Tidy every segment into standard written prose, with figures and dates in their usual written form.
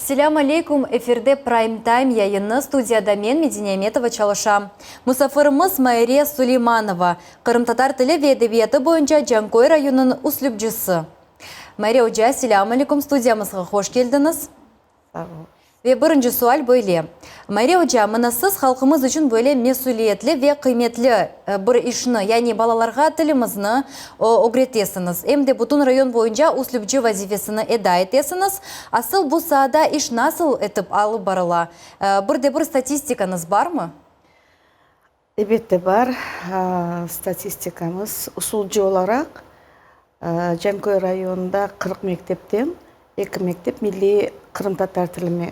Selâm aleyküm, efirde Prime Time yayını, studiyada men, Medine Ametova, çalışam. Musafirimiz Mayre Suleymanova, qırımtatar tili ve edebiyatı boyunca Canköy rayonınıñ üslüpçisi. Mayre oca, selâm aleyküm, studiyamızğa hoş keldiñiz. Sağ ol. Ve birinci sual böyle, Mayre oca, mına siz halqımız içün böyle mesüliyetli ve qıymetli bir işni, yani balalarğa tilimizni ögretesiñiz, em de bütün rayon boyunca üslüpçi vazifesini eda etesiñiz. Asıl bu saada iş nasıl etip alıp barıla? Bir de bir statistikañız barmı? Elbette bar. Statistikamız usulcı olaraq Canköy rayonında 40 mektepten eki mektep milliy qırımtatar tili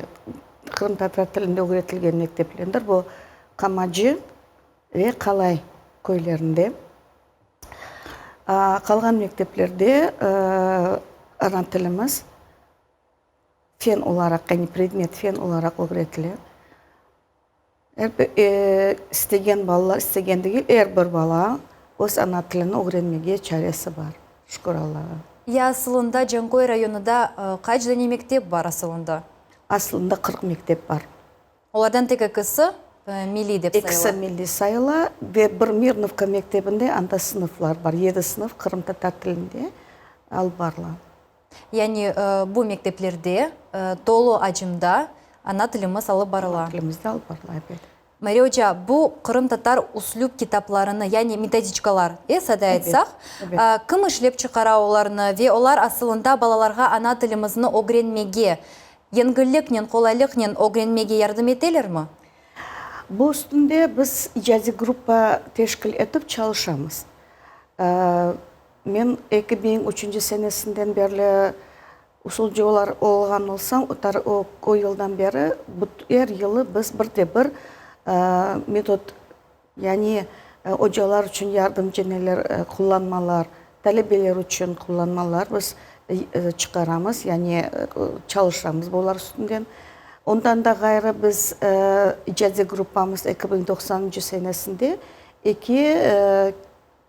qırımtatar tilinde ögretilgen mekteplerdir. Bu Kamacı ve Qalay köylerinde. Qalğan mekteplerde ana tilimiz fen olaraq, yani predmet fen olaraq ögretile. Er bir, istegen balalar, istegen degil, er bir bala öz ana tilini ögrenmege çaresi bar, şükür Allağa. Ya asılında Canköy rayonıda qaç dane mektep bar asılında? Asılında 40 mektep bar. Olardan tek ekisi milliy dep sayıla? Ekisi milliy sayıla ve bir Mirnovka mektebinde anda sınıflar bar, yedi sınıf qırımtatar tilinde alıp barıla. Yani bu mekteplerde tolu acımda ana tilimiz alıp barıla. Ana tilimizde alıp barıla, ebet. Mariya oca, bu qırımtatar üslüp kitaplarını, yani metodiçkalar, e, sada aytsaq, kim işlep çıqara olarnı ve olar asılında balalarğa ana tilimizni ögrenmege, yengilliknen, qolaylıqnen ögrenmege yardım etelermi? Bu üstünde biz icadiy gruppa teşkil etip çalışamız. Men 2003-nci senesinden berli usulcı olğan olsam, o yıldan beri er yılı biz bir de bir metod, yani ocalar içün yardımcı neler, qullanmalar, talebeler içün qullanmalar biz çıqaramız, yani çalışamız bular üstünden. Ondan da ğayrı biz icadiy gruppamız 2090-ncı senesinde eki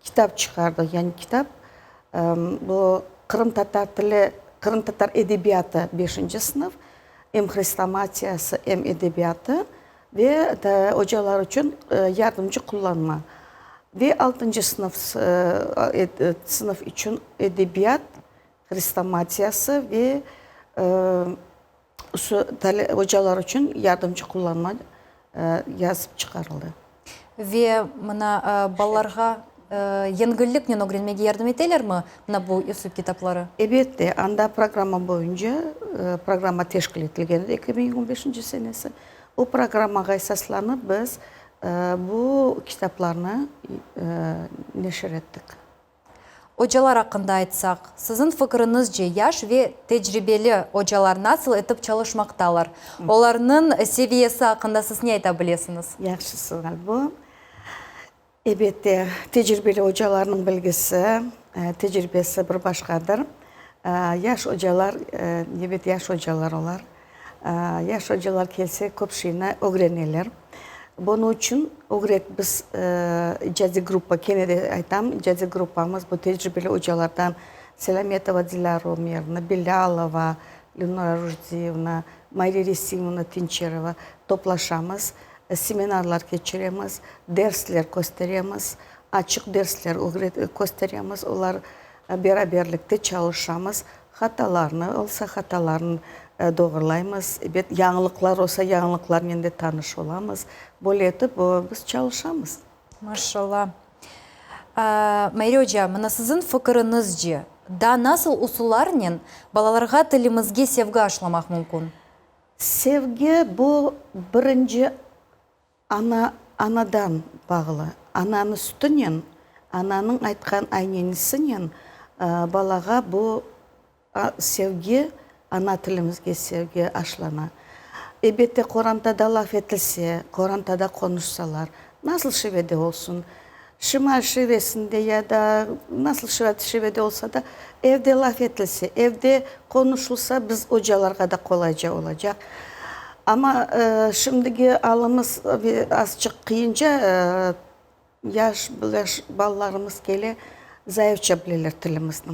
Kitap çıqardıq, yani kitap, bu qırımtatar tili, qırımtatar edebiyatı beşinci sınıf, em hrestomatiyası, em edebiyatı ve ocalar içün yardımcı qullanma. Ve altıncı sınıf sınıf içün edebiyat hrestomatiyası ve ocalar içün yardımcı qullanma yazıp çıqarıldı. Ve mına balalarğa yengilliknen ögrenmege yardım etelermi mına bu üslüp kitapları? Elbette, anda programma boyunca programma teşkil etilgen edi 2015-nci senesi. O programmağa esaslanıp biz bu kitaplarnı neşir ettik. Ocalar aqqında aytsaq, siziñ fikriñizce, yaş ve tecribeli ocalar nasıl etip çalışmaqtalar? Olarnıñ seviyesi aqqında siz ne ayta bilesiñiz? Yahşı sual bu. Elbette, tecribeli ocalarnıñ bilgisi, tecribesi bir başqadır. Yaş ocalar, ebet, yaş ocalar olar. Yaş ocalar kelse, köp şeyni ögreneler. Bunıñ içün ögret biz icadiy gruppa, kene de aytam, icadiy gruppamız bu tecribeli ocalardan Selâmetova Dilâra Ömerovna, Bilâlova Lenura Rujdiyevna, Mayre Resimovna Tinçerova toplaşamız, seminarlar keçiremiz, dersler kösteremiz, açıq dersler kösteremiz, olar beraberlikte çalışamız. Hatalarnı olsa, hatalarnı doğurlaymız. Ebet, yañılıqlar olsa, yañılıqlarnen de tanış olamız. Böyle etip, biz çalışamız. Maşallah. Mayre oca, mına siziñ fikiriñizce, daa nasıl usullarnen balalarğa tilimizge sevgi aşlamaq mümkün? Sevgi, bu birinci Ana, anadan bağlı. Ananıñ sütünen, ananıñ aytqan aynenisinen balağa bu sevgi, ana tilimizge sevgi aşlana. Elbette, qorantada laf etilse, qorantada qonuşsalar, nasıl şivede olsun, şimal şivesinde ya da nasıl şivede olsa da, evde laf etilse, evde qonuşulsa, biz ocalarğa da qolayca olacaq. Amma şimdiki alımız azçıq qıyınca, yaş balalarımız kele, zayıfça bileler tilimizni.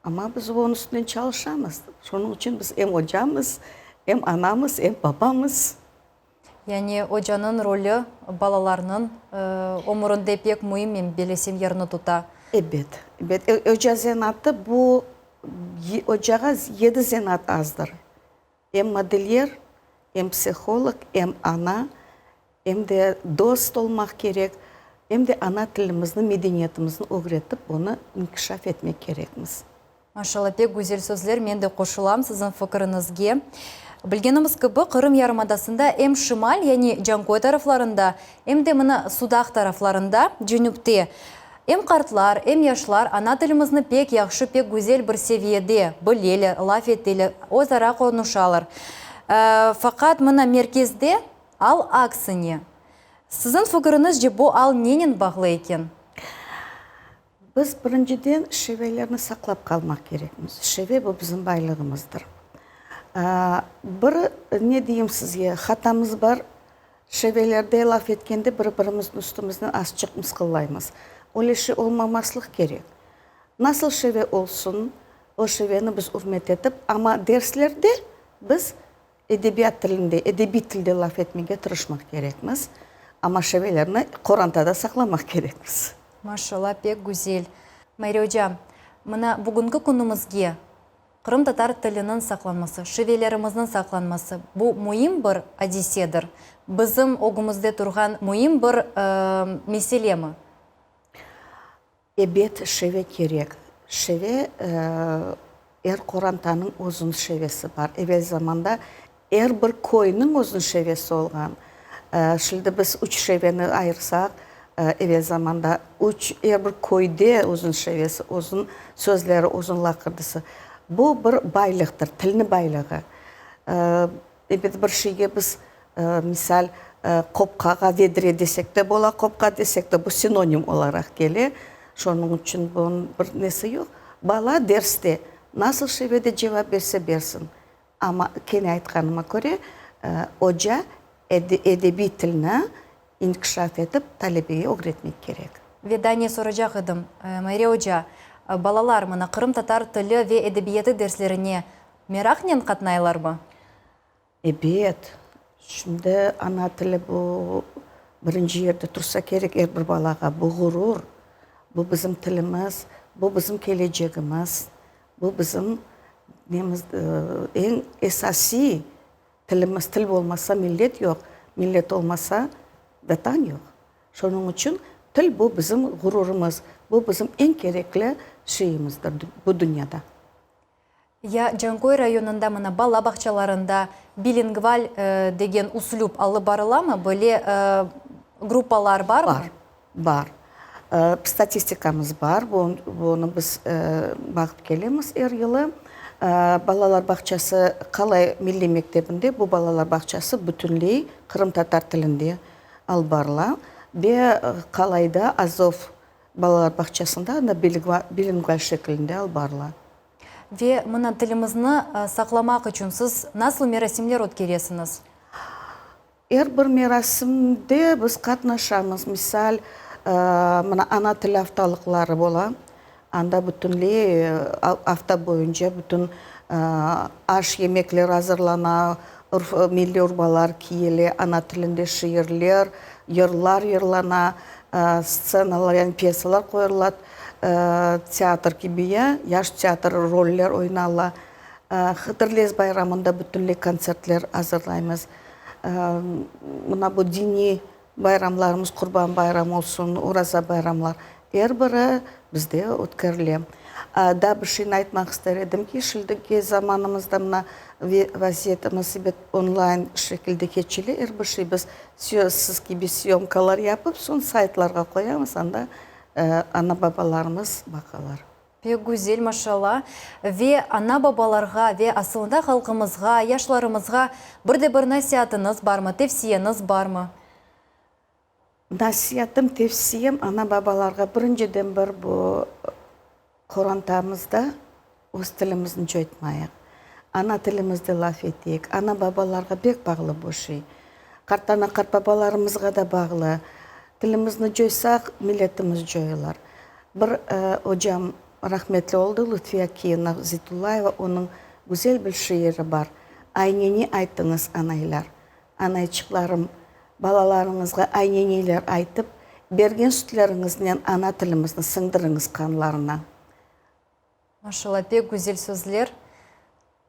Amma biz onıñ üstünden çalışamız. Şunıñ içün biz em ocamız, Em anamız, em babamız. Yani ocanıñ rolü balalarnıñ ömürinde pek müim, men belesem, yerni tuta. Ebet, ebet. Oca zenaatı bu, ocağa yedi zenaat azdır. Em modelyer, em psiholog, em ana, em de dost olmaq kerek, em de ana tilimizni, medeniyetimizni ögretip, onı inkişaf etmek kerekmiz. Maşalla, pek güzel sözler, men de qoşulam siziñ fikiriñizge. Bilgenimiz kibi, Qırım yarımadasında em şimal, yani Canköy taraflarında, em de mına Sudaq taraflarında, cenüpte, em qartlar, em yaşlar ana tilimizni pek yahşı, pek güzel bir seviyede bileler, laf eteler, öz ara qonuşalar. Faqat mına merkezde al aksine. Siziñ fikiriñizce bu al nenen bağlı eken? Biz, birinciden, şivelerni saqlap qalmaq kerekmiz. Şive, bu bizim baylığımızdır. Bir, ne deyim sizge, hatamız bar, şivelerde laf etkende bir-birimizniñ üstümizden azçıq mısqıllaymız. Öyle şey olmamaslıq kerek. Nasıl şive olsun, o şiveni biz ürmet etip, amma derslerde biz Edebiyat tilinde, edebiy tilde laf etmege tırışmaq kerekmiz, amma şevelerni qorantada saqlamaq kerekmiz. Maşallah, pek güzel. Mayre oca, mına bugünki künümizge qırımtatar tiliniñ saqlanması, şivelerimizniñ saqlanması, bu müim bir adisedir, bizim ögümizde turğan müim bir meselemi? Ebet, şeve kerek. Şeve, er qorantanıñ özüniñ şevesi bar. Evel zamanda er bir köyniñ özüniñ şevesi olğan. Şimdi biz üç şeveni ayırsaq, evel zamanda üç, er bir köyde özüniñ şevesi, özüniñ sözleri, özüniñ laqırdısı. Bu bir baylıqtır, tilniñ baylığı. Ebet, bir şeyge biz, misal, qopqağa vedre desek de bola, qopqa desek de, bu sinonim olaraq kele. Şonıñ içün bunıñ bir nesi yoq. Bala derste nasıl şivede cevap berse bersin, amma kene aytqanıma köre, oca edebiy tilni inkişaf etip, talebege ögretmek kerek. Ve daa ne soracaq edim, Mayre oca, balalar mına qırımtatar tili ve edebiyatı derslerine Meraqnen qatnaylarmı? Ebet. Şimdi ana tili bu birinci yerde tursa kerek er bir balağa. Bu ğurur, bu bizim tilimiz, bu bizim kelecegimiz, bu bizim nemiz, eñ esasiy tilimiz. Til olmasa millet yoq, millet olmasa Vatan yoq. Şonıñ içün til bu bizim ğururımız, bu bizim eñ kerekli şeyimizdir bu dünyada. Ya Canköy rayonında mına bala bağçalarında bilingval degen üslüp alıp barılamı? Böyle gruppalar barmı? Bar, bar. Statistikamız bar, bunı biz baqıp kelemiz er yılı. Balalar bağçası Qalay milliy mektebinde bu balalar bağçası bütünley qırımtatar tilinde alıp barıla ve Qalayda Azov balalar bağçasında anda bilingval şekilinde alıp barıla. Ve mına tilimizni saqlamaq içün siz nasıl merasimler ötkeresiñiz? Er bir merasimde biz qatnaşamız. Misal, mına ana tili aftalıqları bola. Anda bütünley afta boyunca bütün aş, yemekler azırlana, milliy urbalar kiyile, ana tilinde şiirler, yırlar yırlana, stsenalar, yani pyesalar qoyula. Teatr kibi ya, yaş teatr roller oynala. Hıdırlez bayramında bütünley kontsertler azırlaymız. Mına bu diniy bayramlarımız, Qurban bayramı olsun, Oraza bayramlar, er biri bizde ötkerile. Daa bir şeyni aytmaq ister edim ki, şimdiki zamanımızda mına vaziyetimiz ebet onlayn şekilde keçile, er bir şey biz siz kibi syomkalar yapıp, soñ saytlarğa qoyamız, anda Ana-babalarımız baqalar. Pek güzel, maşallah. Ve ana-babalarğa ve asılında halqımızğa, yaşlarımızğa bir de bir nasiatıñız barmı, tevsiyeñiz barmı? Nasiatım, tevsiyem ana-babalarğa birinciden bir bu qorantamızda öz tilimizni coytmayıq. Ana tilimizde laf eteyik. Ana-babalarğa pek bağlı bu şey. Qartana, qartbabalarımızğa da bağlı. Tilimizni coysaq, milletimiz coyular. Bir ocam rahmetli oldı, Lutfiye Akiyevna Zeytullayeva, onıñ güzel bir şiiri bar. Ayneni aytıñız, anaylar. Anayçıqlarım, balalarıñızğa ayneniler aytıp, bergen sütleriñiznen ana tilimizni siñdiriñiz qanlarına. Maşallah, pek güzel sözler.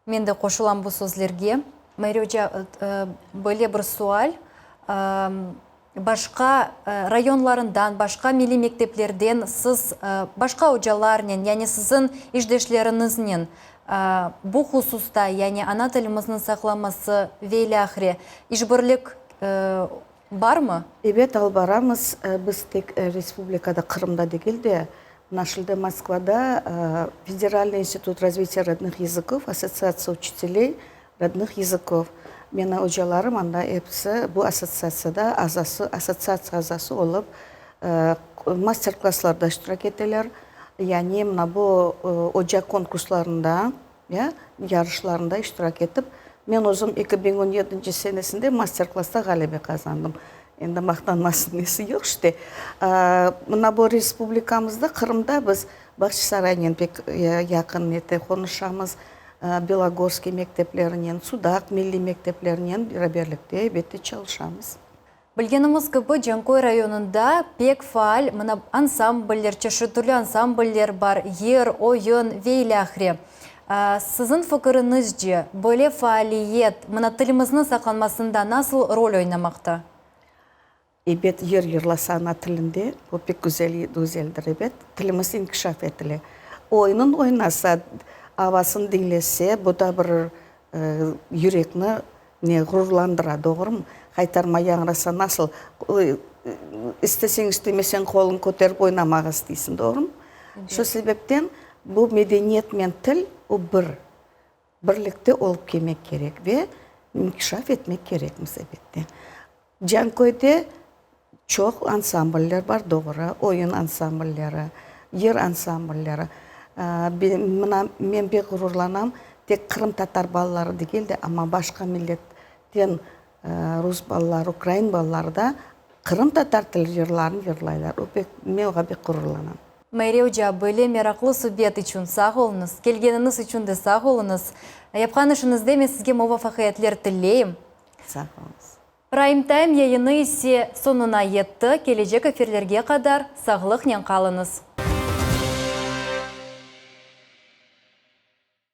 Men de qoşulam bu sözlerge. Mayri oca, böyle bir sual, başqa rayonlarından, başqa milliy mekteplerden siz başqa ocalarnen, yani siziñ işdeşleriñiznen bu hususta, yani ana tilimizniñ saqlaması ve ilâhre, işbirlik Barmı? Ebet, alıp baramız. Biz tek respublikada, Qırımda degil de, mına şimdi Moskvada Federalnıy institut razvitiya rodnıh yazıkov, Assotsiatsiya uçiteley rodnıh yazıkov, meni ocalarım anda episi bu assotsiatsiyada azası, assotsiatsiya azası olıp, master-klasslarda iştirak eteler. Yani mına bu oca konkurslarında Ya, yarışlarında iştirak etip, men özüm 2017 senesinde master-klassta ğalebe qazandım. Endi maqtanmasınıñ nesi yoq işte. Mına bu respublikamızda, Qırımda biz Bağçasaraynen pek yaqın nete qonuşamız, Belogorskiy mekteplerinen, Sudaq milliy mekteplerinen beraberlikte, elbette, çalışamız. Bilgenimiz kibi, Canköy rayonında pek faal mına ansambller, çeşit türlü ansambller bar, yır, oyun ve ilâhre. Siziñ fikiriñizce, böyle faaliyet mına tilimizniñ saqlanmasında nasıl rol oynamaqta? Ebet, yır yırlasa ana tilinde, bu pek güzel, güzeldir, ebet, tilimiz inkişaf etile. Oyunın oynasa, avasını diñlese, bu da bir yürekni Ne ğururlandıra, doğrumı? Qaytarma yañrasa nasıl, isteseñ-istemeseñ qoluñ köterip oynamağa isteysiñ, doğrumı? Şu sebepten bu medeniyetmen til, o bir, birlikte olıp kelmek kerek ve inkişaf etmek kerekmiz, elbette. Canköyde çoq ansambller bar, doğru, oyun ansamblleri, yır ansamblleri. Mına, men pek ğururlanam, tek qırımtatar balaları degil de, amma başqa milletten rus balaları, ukrain balaları da qırımtatar til yırlarını yırlaylar. O pek, men oğa pek ğururlanam. Mayre oca, böyle meraqlı subet içün sağ oluñız, kelgeniñiz içün de sağ oluñız. Yapqan işiñizde men sizge muvafaqiyetler tileyim. Sağ oluñız. Prime Time yayını ise soñuna yetti, kelecek efirlerge qadar sağlıqnen qalıñız.